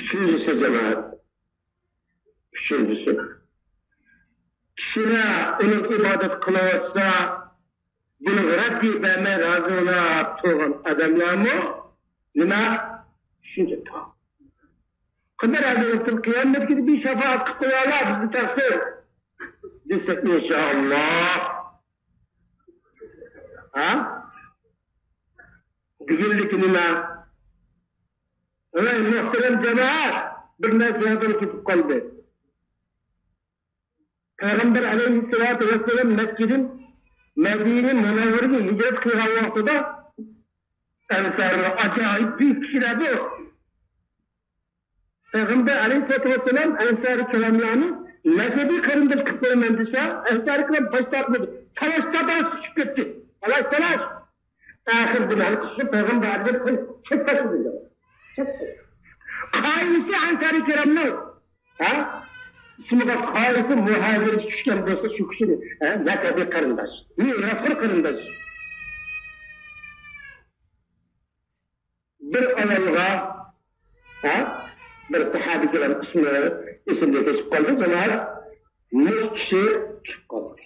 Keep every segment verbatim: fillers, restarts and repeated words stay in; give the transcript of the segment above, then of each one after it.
ئۈچىنچىسى، جامائەت، ئۈچىنچىسى، كىشىلەر ئۇنىڭغا ئىبادەت قىلىۋاتسا، بۇنىڭغا رەددىيە بەرمەي رازى بولاپ تۇرغان ئادەملەرمۇ نېمە؟ شۇنچە تاق. قانداق رازى بولۇپ تۇرۇپ، قىيامەتكىدە بىر شاپائەت قىلىپ قويۇڭلار، بىزگە تەقسىر دېسە، ئىنشائاللا. ھە؟ دېگەنلىكى نېمە؟ ھەي، مۆھتەرەم جامائەت، بىر نەرسە يادىم كېتىپ قالدى. پەيغەمبەر ئەلەيھىسسالاتۇ ۋەسسالام مەككىدىن مەدىنە مۇنەۋۋەرىگە ھىجرەت قىلغان ۋاقتىدا ئەنسارلار ئاجايىپ بۈيۈك كىشىلەر بۇ. پەيغەمبەر ئەلەيھىسسالاتۇ ۋەسسالام ئەنسارىي كىراملارنى نەسەبىي قېرىنداش قىلىپ قويىمەن دېسە، ئەنسارىي كىرام باش تارتمىدى. تالاش تاپاس چۈشۈپ كەتتى. تالاش تالاش. ئاخىرى بۇنى ھەل قىلىشقا پەيغەمبەر ئەلەيھىسسالام چەت باشلىدى. قايسى ئەنسارىي كىرامنىڭ، ھە؟ ئىسمىغا قايسى مۇھاجىر چۈشكەن بولسا، شۇ كىشىنى، ھە؟ نەسەبىي قېرىنداش، مىراسخور قېرىنداش. بىر ئايالغا، ھە، بىر ساھابىي كىرام ئىسمى ئېسىمدىن كېچىپ قالدى، جامائەت، مۇشۇ كىشى چۈشۈپ قالدى.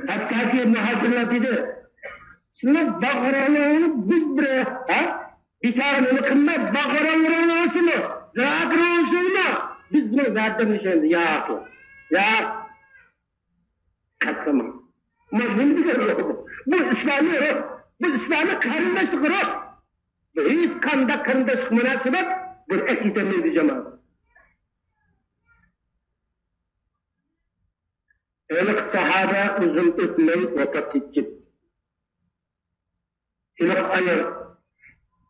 ھەتتاكى مۇھاجىرلار دېدى، سىلەر باغرىڭلارنى بىز بىر، ھە، بىكار نېمە قىلماي، باغرىڭلارنى ئالسىمۇ، زىرائەتلىرىنى ئالسىمۇ، بىز بۇنىڭ زەردىن نىشانىدا ياق، ياق. قەسەم. ما نېمە دېگەن روھ بۇ؟ بۇ ئىسلامىي روھ. بۇ ئىسلامىي قېرىنداشلىق روھ. بۇ ھېچ قانداق قېرىنداشلىق مۇناسىۋەت بۇنى ئەكس ئېتەلمەيدۇ، جامائەت. ھېلىقى ساھابە ئۇزۇن ئۆتمەي ۋاپات ئېتىپ كەتتى. ھېلىقى ئايال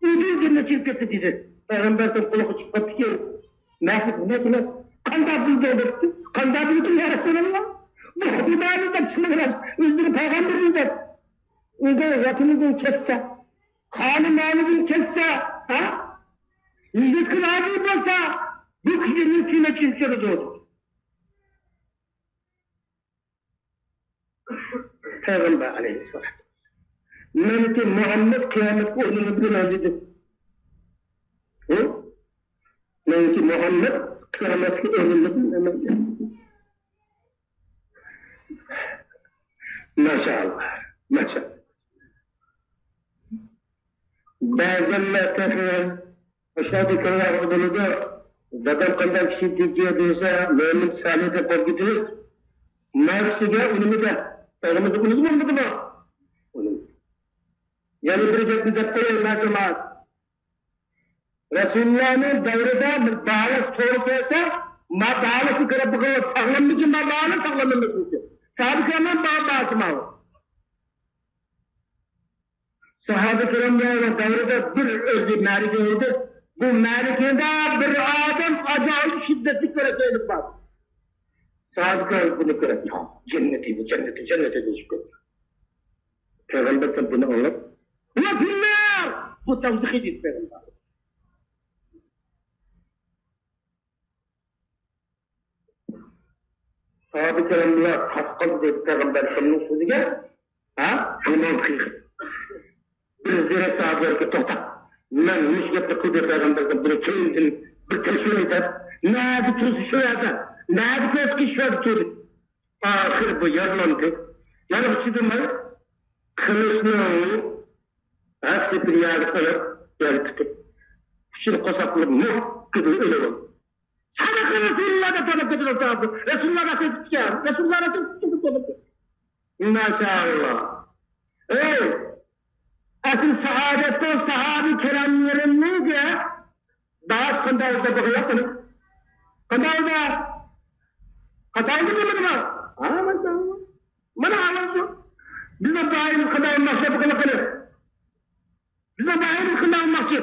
ئۆزى جەننەتكە كىرىپ كەتتى دېدى. پەيغەمبەر قۇلىقى چىقىپ قاپتىكەن. مەسىلەن، نېمە دېمەك؟ قانداق بىلدىڭ دەپتۇ. قانداق بىلدىڭ يا رەسۇلاللا؟ بۇ خۇدانى دەپ چىقىۋېرەر. ئۆزلىرى پەيغەمبىرىنى دەپ. ئۆزى ۋەتىنىدىن كەتسە، قانى مالىدىن كەتسە، ھە؟ ھىجرەتكە رازى بولسا، بۇ كىشى جەننەتكە كىرمەكچى چىقىدۇ. پەيغەمبەر ئەلەيھىسسالام، مەنكى مۇھەممەد قىيامەتكە ئورنىنى بىلىمەن دېدى. ھە؟ مەنكى مۇھەممەد قىيامەتكە ئورنىنى بىلىمەن دېدى. ماشائاللا، ماشائاللا. بەزەنلەر تېخى ئاشۇنداق كۆرۈۋالغىلى بولىدۇ. دادام قانداق كىشى دېگەن دېسە، مۆمىن سالىھ دەپ قويۇپ كېتىمىز. مانا كىشىگە ئۇنىمىدى. ئۆزىمىزنى ئۇنىدى بولمىدىمۇ؟ ئۇنىمىدى. يەنە بىر گەپنى دەپ قوياي، يا جامائەت. رەسۇلۇللانىڭ دەۋرىدە بىر داۋىسى توغرا كەلسە، ما داۋىسىنى كۆرۈپ بېقىڭلار، ساغلاممىكىن ما داۋا، ساغلام ئەمەسمىكىن؟ ساھابە كىراملار ما داۋىسى ماۋۇ. ساھابە كىراملارنىڭ دەۋرىدە بىر ئۆزى مەرىكە بولدى. بۇ مەرىكىدە بىر ئادەم ئاجايىپ شىددەتلىك كۆرەككە ئېلىپ باردى. ساھابە كىرام بۇنى كۆرۈپ، يا جەننەت ئىدى، جەننەت ئىدى، جەننەت ئىدى دېيىشىپ كەتتى. پەيغەمبەر بۇنى ئاڭلاپ، ھۇۋە فىننار! بۇ دوزاخ ئىدى دېدى پەيغەمبەر. ساھابە كىراملار تاس قالدى دەيدۇ پەيغەمبەر ئەلەيھىسسالامنىڭ سۆزىگە. ھە؟ ھەممىڭ قىيىق. بىر زېرەك ساھابىلەرگە توختاپ، مەن مۇشۇ گەپنى قىلدى پەيغەمبەر، بۇنى كەينىدىن بىر تەكشۈرەي دەپ، نەدە تۇرسا شۇ يەردە، نەدە كۆرسە شۇ يەردە تۇردى. ئاخىرى بۇ يارىلاندى. يارىغا چىدىماي، قىلىچنىڭ ھە سېپىنى يەرگە قويۇپ، يەرگە تىقىپ، ئۇچىنى قورساقلىرىغا مۇھكىدىن ئېلىۋالدى. ساداقە رەسۇلۇللا دەپ تەلەپ كۆتۈرۈپ تۇراتتى. رەسۇلۇللا رەسۇل تۇتقان. رەسۇلۇللا رەسۇل تۇتقان. ماشائاللا. ئەي، ئەسلى سائادەتنىڭ ساھابە كىراملىرىنىڭ داۋاسى قانداق بولدى دەپ بېقىڭلار قېنى. قانداق بولدى؟ قانداق بولدى دېمىدىما؟ ھا، ماشائاللا. مانا ھاۋا شۇ. بىزنىڭ دائىم قانداق بولماقچى دەپ بېقىڭلار قېنى. بىزنىڭ دائىم قانداق بولماقچى.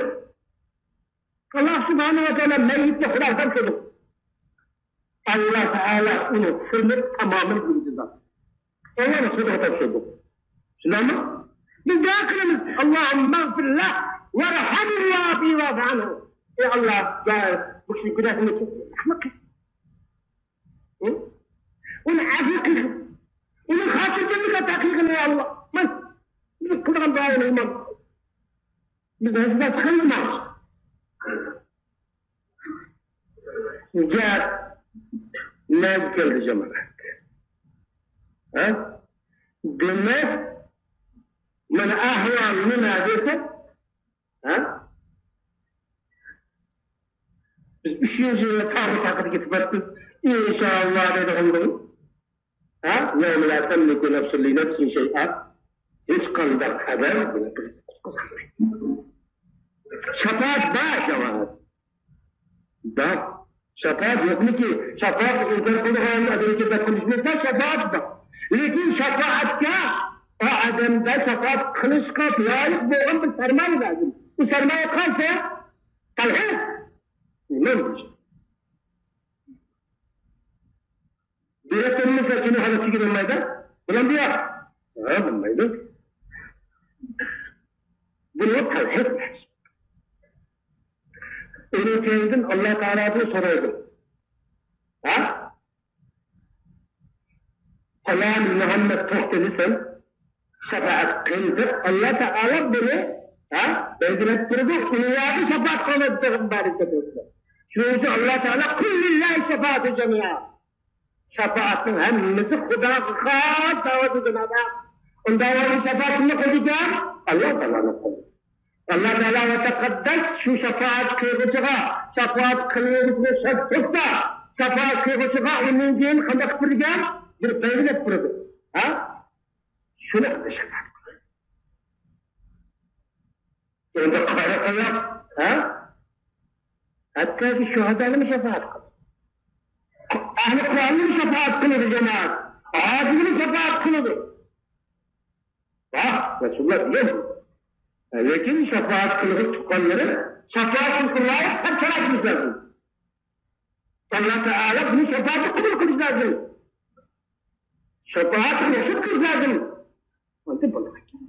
ئاللا سۇبھانەھۇ ۋە تائالا مەييىتنى خۇدا دەپ سۆزلىدى. ئاللا تائالا ئۇنىڭ سىرىنى تامامەن بىلىدۇ. ئاللا سۇبھانەھۇ ۋە تائالا سۆزلىدى. شۇنداقمۇ؟ بىز دۇئا قىلىمىز، اللهم اغفر له وارحمه وعافه واعف عنه. ئەي ئاللا، يا بۇ كىشىنىڭ گۇناھىنى كەچۈر. رەھمەت قىل. ھە؟ ئۇنى ئەپۇ قىلغىن. ئۇنىڭ خاتىرجەملىكىنى ئاتا قىلغىن، ئەي ئاللا. مانا. قىلغان دائىم ئىمام. بىز ھەسسىدە سىقىلمايمىز. گەپ نەگە كەلدى، جامائەت؟ ھە؟ دېمەك، مانا ئەھۋال نېمە دېسە، ھە؟ بىز ئۈچىنچى يىلى تاغ تاقىدا كېتىپ بارىمىز. ئىنشائاللا دەيدىغان بولۇپ. ھە؟ يوم لا تملك نفس لنفس شيئا. ھېچقانداق ئادەم بۇنى قۇتقۇزالمايدۇ. شاپائەت بار، جامائەت. بار. شاپائەت يوقمىكى؟ شاپائەتكە ئىنكار قىلىدىغان ئادەمگە گەپ قىلىشمىسا، شاپائەت بار. لېكىن شاپائەتكە، ئۇ ئادەمدە شاپائەت قىلىشقا لايىق بولغان بىر سەرمايە لازىم. بۇ سەرمايە قالسا، تەۋھىد. ئىمان بولۇش. بىر ئېتىلمىسا كىنو خانىسىگە بولمايدۇ. بولامدۇ يا؟ ھە، بولمايدۇ. بۇنى تەۋھىد دەيمىز. ئۇنىڭ كەينىدىن ئاللا تائالادىن سورايدۇ. ھە؟ پالان مۇھەممەد توختىدى سەن شاپائەت قىل دەپ ئاللا تائالا بۇنى، ھە، بەلگىلەپ تۇرىدۇ. ئۇ يەردە شاپائەت قىلىدۇ پەيغەمبەر ئەلەيھىسسالاتۇ ۋەسسالام. شۇنىڭ ئۈچۈن ئاللا تائالا قۇل لىللاھى شەفائەتۇ جەمىئا. شاپائەتنىڭ ھەممىسى خۇداغا خاس دەۋاتىدۇ، جانابى. ئۇنداق بولغان شاپائەت كىمنى قىلىدىكەن؟ ئاللا تائالانى قىلىدۇ. ئاللا تائالا ۋە تەقەددەس شۇ شاپائەت قىلغۇچىغا، شاپائەت قىلغۇچىنى شەرت تۇتسا، شاپائەت قىلغۇچىغا ئۇنىڭ كېيىن قانداق قىلىدىكەن؟ بىر بەلگىلەپ تۇرىدۇ. ھە؟ شۇنى شاپائەت قىلىدۇ. ئۇنداق قارىغانلار، ھە؟ ھەتتاكى شۇھادانىمۇ شاپائەت قىلىدۇ. ئەھلى قۇرئاننىمۇ شاپائەت قىلىدۇ، جامائەت. ھاجىنىمۇ شاپائەت قىلىدۇ. ۋاھ، رەسۇلۇللا دېگەن. لېكىن شاپائەت قىلغۇچى تۇغقانلىرى شاپائەتكە لايىق قىلىپ چىقىرىشىمىز لازىم. ئاللا تائالا بۇنى شاپائەتنى قوبۇل قىلىشى لازىم. شاپائەتنى نېسىپ قىلىشى لازىم. ئاندىن بولىدۇ.